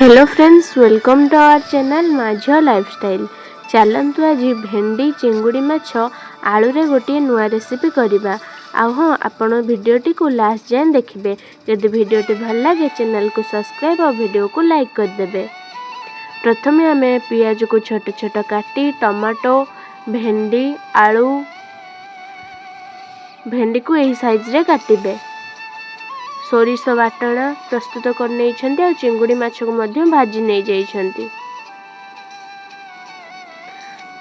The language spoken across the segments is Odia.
Hello friends, welcome to our channel ମା ଝିଅ ଲାଇଫଷ୍ଟାଇଲ୍। ଚାଲନ୍ତୁ, ଆଜି ଭେଣ୍ଡି, ଚିଙ୍ଗୁଡ଼ି ମାଛ, ଆଳୁରେ ଗୋଟିଏ ନୂଆ ରେସିପି କରିବା। ଆଉ ହଁ, ଆପଣ ଭିଡ଼ିଓଟିକୁ ଲାଷ୍ଟ ଯାଏଁ ଦେଖିବେ। ଯଦି ଭିଡ଼ିଓଟି ଭଲ ଲାଗେ, ଚ୍ୟାନେଲକୁ ସବସ୍କ୍ରାଇବ୍ ଆଉ ଭିଡ଼ିଓକୁ ଲାଇକ୍ କରିଦେବେ। ପ୍ରଥମେ ଆମେ ପିଆଜକୁ ଛୋଟ ଛୋଟ କାଟି, ଟମାଟୋ, ଭେଣ୍ଡି, ଆଳୁ, ଭେଣ୍ଡିକୁ ଏହି ସାଇଜ୍ରେ କାଟିବେ। ସୋରିଷ ବାଟଣା ପ୍ରସ୍ତୁତ କରିନେଇଛନ୍ତି ଆଉ ଚିଙ୍ଗୁଡ଼ି ମାଛକୁ ମଧ୍ୟ ଭାଜି ନେଇଯାଇଛନ୍ତି।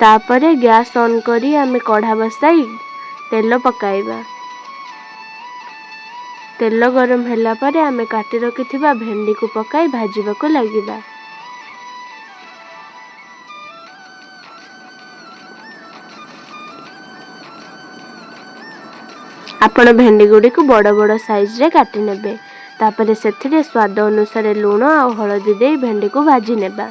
ତାପରେ ଗ୍ୟାସ୍ ଅନ୍ କରି ଆମେ କଢ଼ା ବସାଇ ତେଲ ପକାଇବା। ତେଲ ଗରମ ହେଲା ପରେ ଆମେ କାଟି ରଖିଥିବା ଭେଣ୍ଡିକୁ ପକାଇ ଭାଜିବାକୁ ଲାଗିବା। ଆପଣ ଭେଣ୍ଡି ଗୁଡ଼ିକୁ ବଡ଼ ବଡ଼ ସାଇଜ୍ରେ କାଟି ନେବେ। ତାପରେ ସେଥିରେ ସ୍ୱାଦ ଅନୁସାରେ ଲୁଣ ଆଉ ହଳଦୀ ଦେଇ ଭେଣ୍ଡିକୁ ଭାଜି ନେବା।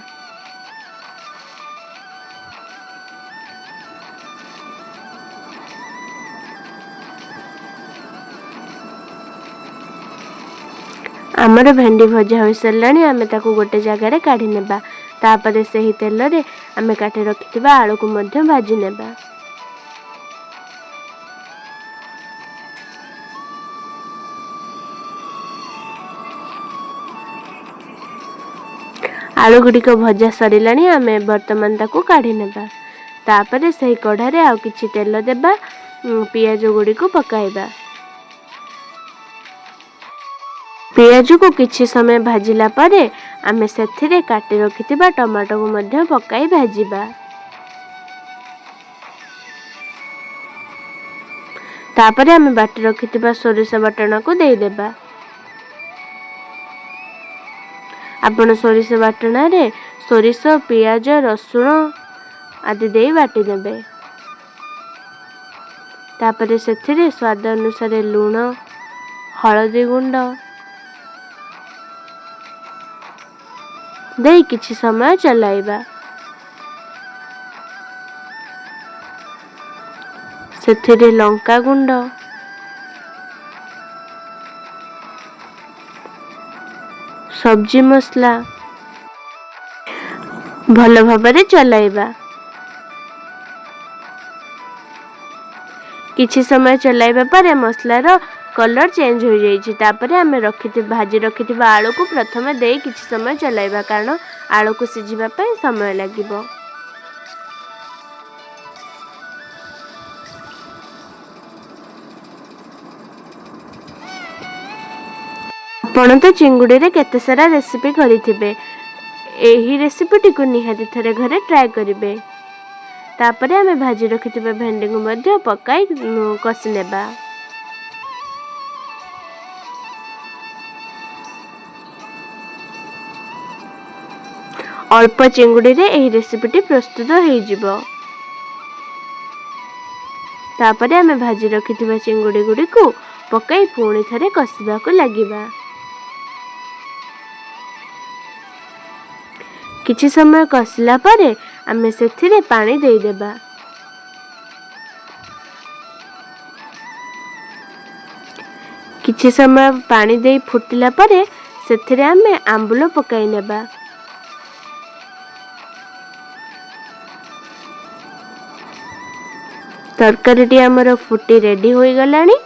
ଆମର ଭେଣ୍ଡି ଭଜା ହୋଇସାରିଲାଣି। ଆମେ ତାକୁ ଗୋଟେ ଜାଗାରେ କାଢ଼ି ନେବା। ତାପରେ ସେହି ତେଲରେ ଆମେ କାଟି ରଖିଥିବା ଆଳୁକୁ ମଧ୍ୟ ଭାଜି ନେବା। ଆଳୁ ଗୁଡ଼ିକ ଭଜା ସରିଲାଣି। ଆମେ ବର୍ତ୍ତମାନ ତାକୁ କାଢ଼ି ନେବା। ତାପରେ ସେହି କଢ଼ାରେ ଆଉ କିଛି ତେଲ ଦେବା, ପିଆଜ ଗୁଡ଼ିକୁ ପକାଇବା। ପିଆଜକୁ କିଛି ସମୟ ଭାଜିଲା ପରେ ଆମେ ସେଥିରେ କାଟି ରଖିଥିବା ଟମାଟୋକୁ ମଧ୍ୟ ପକାଇ ଭାଜିବା। ତାପରେ ଆମେ ବାଟି ରଖିଥିବା ସୋରିଷ ବାଟଣାକୁ ଦେଇଦେବା। ଆପଣ ସୋରିଷ ବାଟଣାରେ ସୋରିଷ, ପିଆଜ, ରସୁଣ ଆଦି ଦେଇ ବାଟି ନେବେ। ତାପରେ ସେଥିରେ ସ୍ୱାଦ ଅନୁସାରେ ଲୁଣ, ହଳଦୀ ଗୁଣ୍ଡ ଦେଇ କିଛି ସମୟ ଚଲାଇବା। ସେଥିରେ ଲଙ୍କା ଗୁଣ୍ଡ, ସବଜି ମସଲା ଭଲ ଭାବରେ ଚଲାଇବା। କିଛି ସମୟ ଚଲାଇବା ପରେ ମସଲାର କଲର୍ ଚେଞ୍ଜ ହୋଇଯାଇଛି। ତାପରେ ଆମେ ଭାଜି ରଖିଥିବା ଆଳୁକୁ ପ୍ରଥମେ ଦେଇ କିଛି ସମୟ ଚଲାଇବା, କାରଣ ଆଳୁକୁ ସିଝିବା ପାଇଁ ସମୟ ଲାଗିବ। ଆପଣ ତ ଚିଙ୍ଗୁଡ଼ିରେ କେତେ ସାରା ରେସିପି କରିଥିବେ। ଏହି ରେସିପିଟିକୁ ନିହାତି ଥରେ ଘରେ ଟ୍ରାଏ କରିବେ। ତାପରେ ଆମେ ଭାଜି ରଖିଥିବା ଭେଣ୍ଡିକୁ ମଧ୍ୟ ପକାଇ କଷି ନେବା। ଅଳ୍ପ ଚିଙ୍ଗୁଡ଼ିରେ ଏହି ରେସିପିଟି ପ୍ରସ୍ତୁତ ହେଇଯିବ। ତାପରେ ଆମେ ଭାଜି ରଖିଥିବା ଚିଙ୍ଗୁଡ଼ି ଗୁଡ଼ିକୁ ପକାଇ ପୁଣି ଥରେ କଷିବାକୁ ଲାଗିବା। କିଛି ସମୟ କଷିଲା ପରେ ଆମେ ସେଥିରେ ପାଣି ଦେଇଦେବା। କିଛି ସମୟ ପାଣି ଦେଇ ଫୁଟିଲା ପରେ ସେଥିରେ ଆମେ ଆମ୍ବୁଲ ପକାଇ ନେବା। ତରକାରୀଟି ଆମର ଫୁଟି ରେଡ଼ି ହୋଇଗଲାଣି।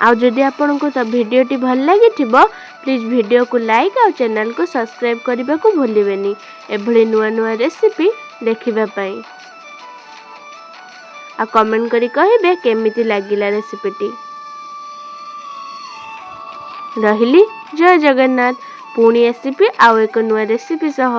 ଆଉ ଯଦି ଆପଣଙ୍କୁ ତ ଭିଡ଼ିଓଟି ଭଲ ଲାଗିଥିବ, ପ୍ଲିଜ୍ ଭିଡ଼ିଓକୁ ଲାଇକ୍ ଆଉ ଚ୍ୟାନେଲକୁ ସବସ୍କ୍ରାଇବ୍ କରିବାକୁ ଭୁଲିବେନି, ଏଭଳି ନୂଆ ନୂଆ ରେସିପି ଦେଖିବା ପାଇଁ। ଆଉ କମେଣ୍ଟ କରି କହିବେ କେମିତି ଲାଗିଲା ରେସିପିଟି। ରହିଲି, ଜୟ ଜଗନ୍ନାଥ। ପୁଣି ଆସିବି ଆଉ ଏକ ନୂଆ ରେସିପି ସହ।